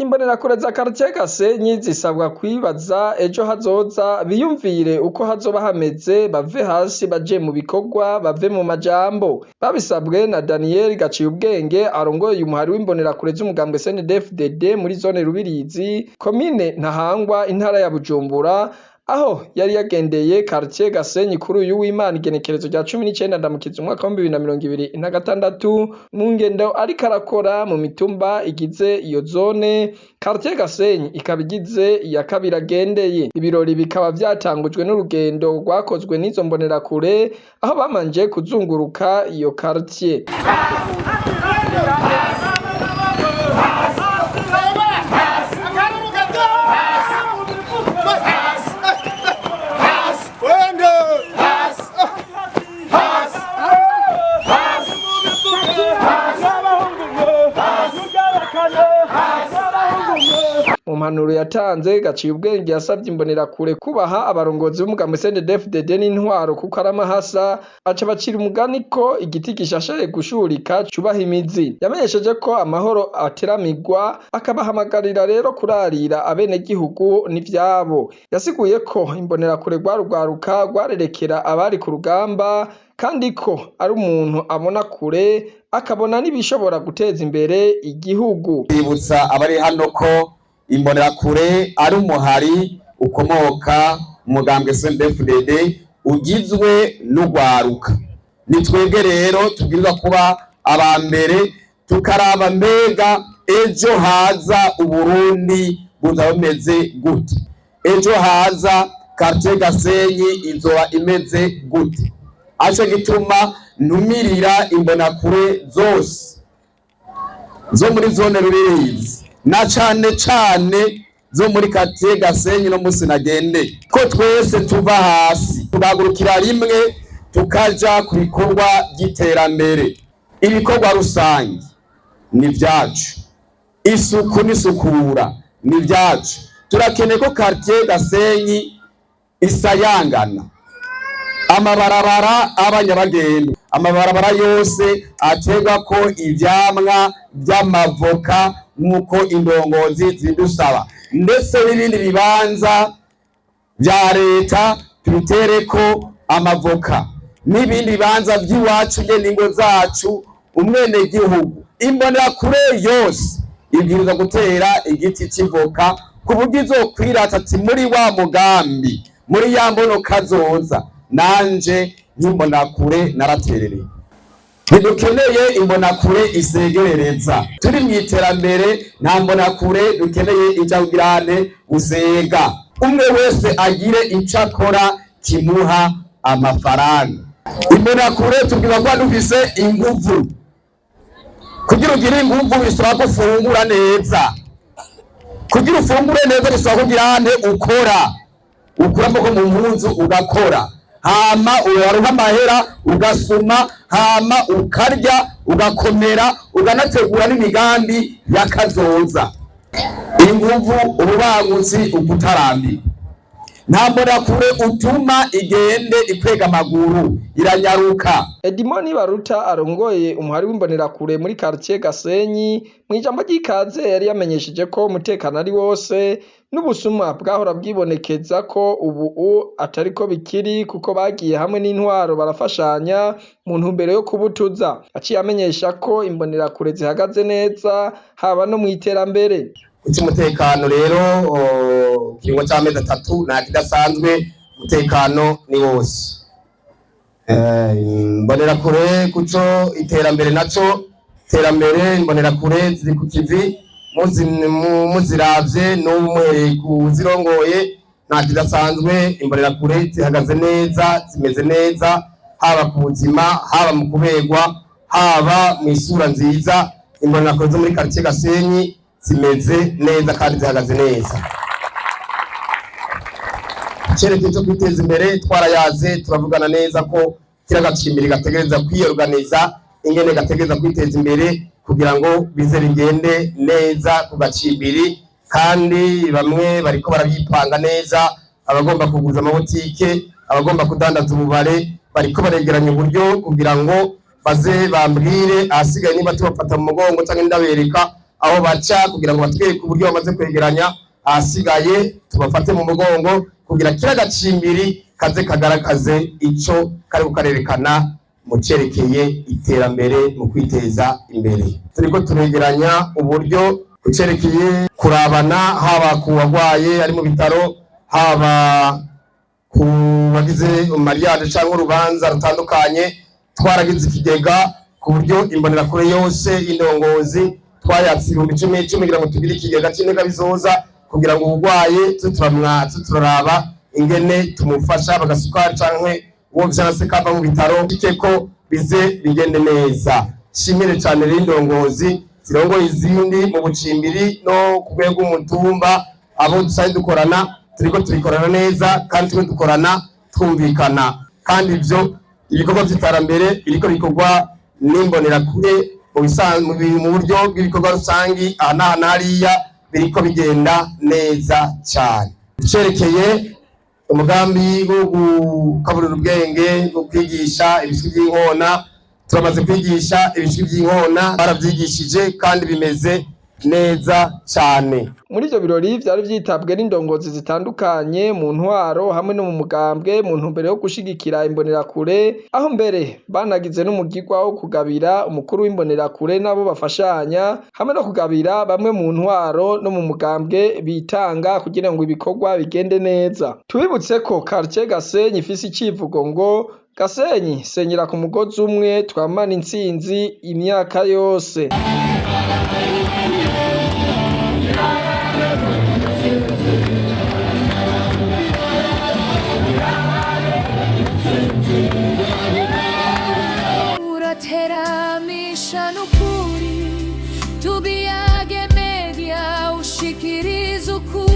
Imbonerakure za quartier Gasenyi zisabwa kwibaza ejo hazoza, biyumvire uko hazoba hameze, bave hasi baje mu bikorwa, bave mu majambo. Babisabwe na Daniel Gaciyubwenge arongoye umuhari w'imbonerakure z'umugambwe CNDD-FDD muri zone Rubirizi, komine Ntahangwa, intara ya Bujumbura, aho yari yagendeye quartier Gasenyi kuri uyu w'Imana igenekerezo rya 19 Ndamukiza umwaka wa 2026, mu ngendo ariko arakora mu mitumba igize iyo zone. Quartier Gasenyi ikaba igize iya kabiri agendeye. Ibirori bikaba vyatangujwe n'urugendo rwakozwe n'izo mbonerakure, aho bamanje kuzunguruka iyo quartier. Mu mpanuro yatanze, Gaciyubwenge yasavye imbonerakure kubaha abarongozi b'umugambwe CNDD-FDD n'intwaro kuko ari amahasa, aca abacira umugani ko igiti gishashaye gushurika cubaha imizi. Yamenyesheje ko amahoro ateramigwa, akabahamagarira rero kurarira abenegihugu n'ivyabo. Yasiguye ko imbonerakure rwarugwaruka rwarerekera abari ku rugamba, kandi ko ari umuntu abona kure, akabona n'ibishobora guteza imbere igihugu. Kwibutsa abari hano ko imbonerakure ari umuhari ukomoka mu mugambwe CNDD-FDD ugizwe n'ugwaruka. Ni twebwe rero tubwirizwa kuba aba mbere, tukaraba mbega ejo haza Uburundi buza bumeze gute, ejo haza quartier Gasenyi izoba imeze gute. Aco gituma ntumirira imbonakure zose zo muri zone Rubirizi na cane cane zo muri quartier Gasenyi no musi nagende, ko twese tuva hasi tugahagurukira rimwe tukaja ku bikorwa by'iterambere. Ibikorwa rusange ni vyacu, isuku n'isukura ni vyacu. Turakeneye ko quartier Gasenyi isayangana, amabarabara aba nyabagendwa, amabarabara yose aterwako ivyamwa vy'amavoka nk'uko indongozi zidusaba, ndetse n'ibindi bibanza vya leta tubitereko amavoka n'ibindi bibanza vy'iwacu nyene, ingo zacu. Umwenegihugu, imbonerakure yose ibwirizwa gutera igiti c'ivoka ku buryo izokwirata ati: "Muri wa mugambi, muri ya mbono kazoza, nanje nk'imbonakure naraterereye." Ntidukeneye imbonakure isegerereza. Turi mu iterambere, nta mbonakure dukeneye ija kugirane gusega. Umwe wese agire ico akora kimuha amafaranga. Imbonakure tubwirwa kuba dufise inguvu. Kugira ugire inguvu bisaba ko ufungura neza. Kugira ufungure neza bisaba kugira ane ukora, ukura amaboko mu mpuzu ugakora, hama waronka amahera ugasuma, hama ukarya ugakomera, uganategura n'imigambi y'akazoza. Inguvu, ububangutsi, ukutarambirwa. Nta mbonakure utuma igende ikwega amaguru, iranyaruka. Edmond Baruta arongoye umuhari w'imbonerakure muri quartier Gasenyi, mw'ijambo ry'ikaze yari yamenyesheje ko umutekano ari wose n'ubusuma bwahora bwibonekeza ko ubu atariko bikiri, kuko bagiye hamwe n'intwaro barafashanya mu ntumbero yo kubutuza. Aciye amenyesha ko imbonerakure zihagaze neza haba no mw'iterambere. Umutekano rero, kiringo c'amezi 3 nta kidasanzwe, umutekano ni wose. Imbonerakure kuco iterambere naco, iterambere imbonerakure ziri ku kivi, muziravye n'ubu muhereye kuzirongoye, nta kidasanzwe. Imbonerakure zihagaze neza, zimeze neza, haba ku buzima, haba mu kuberwa, haba mw'isura nziza. Imbonerakure zo muri quartier Gasenyi zimeze neza kandi zihagaze neza. Icyerekezo cyo kwiteza imbere twarayaze, turavugana neza ko kiriya gacimbiri gategereza kwiyorganiza ingene gategereza kwiteza imbere kugira ngo bize bigende neza ku gacimbiri, kandi bamwe bariko barabyipanga neza: abagomba kuguza amabotike, abagomba kudandaza ububare, bariko baregeranya uburyo kugira ngo baze bambwire ahasigaye niba tubafata mu mugongo canke ndabereka. Aho baca kugira ngo batwereke uburyo bamaze kwegeranya, ahasigaye tubafate mu mugongo kugira kira gacimbiri kaze kagaragaze ico kari kukarerekana mu cerekeye iterambere, mu kwiteza imbere. Turiko turegeranya uburyo kucerekeye kurabana, haba ku bagwaye ari mu bitaro, haba ku bagize mariage cyangwa urubanza rutandukanye. Twaragize ikigega ku buryo imbonerakure yose y'indongozi twayatse 10,000 kugira ngo tugire ikigega c'intega bizoza, kugira ngo uwurwaye tuze turaraba ingene tumufasha bagasukari canke uwo vyanse kava mu bitaro ko bize bigende neza. Shimire cane rero indongozi zirongoye izindi mu bucimbiri no ku rwego rw'umutumba, abo dusanzwe dukorana. Turiko tubikorana neza kandi turiko dukorana twumvikana, kandi ivyo ibikorwa vy'iterambere biriko bikorwa n'imbonerakure mu buryo bw'ibikorwa rusangi aha n'aha n'hariya biriko bigenda neza cane. Icerekeye umugambi wo gukaburira ubwenge, wo kwigisha ibiswi by'inkona, turamaze kwigisha ibiswi by'inkona, baravyigishije kandi bimeze neza cane. Muri ivyo birori vyari vyitabwe n'indongozi zitandukanye mu ntwaro hamwe no mu mugambwe, mu ntumbero yo gushigikira imbonerakure, aho mbere banagize n'umugirwa wo kugabira umukuru w'imbonerakure n'abo bafashanya, hamwe no kugabira bamwe mu ntwaro no mu mugambwe bitanga kugira ngo ibikorwa bigende neza. Tubibutse ko quartier Gasenyi ifise icivugo ngo "Gasenyi senyera ku mugozi umwe, twamane intsinzi imyaka yose". Urateramisha n'ukuri, Tubiyage Media ushikiriza ukuri.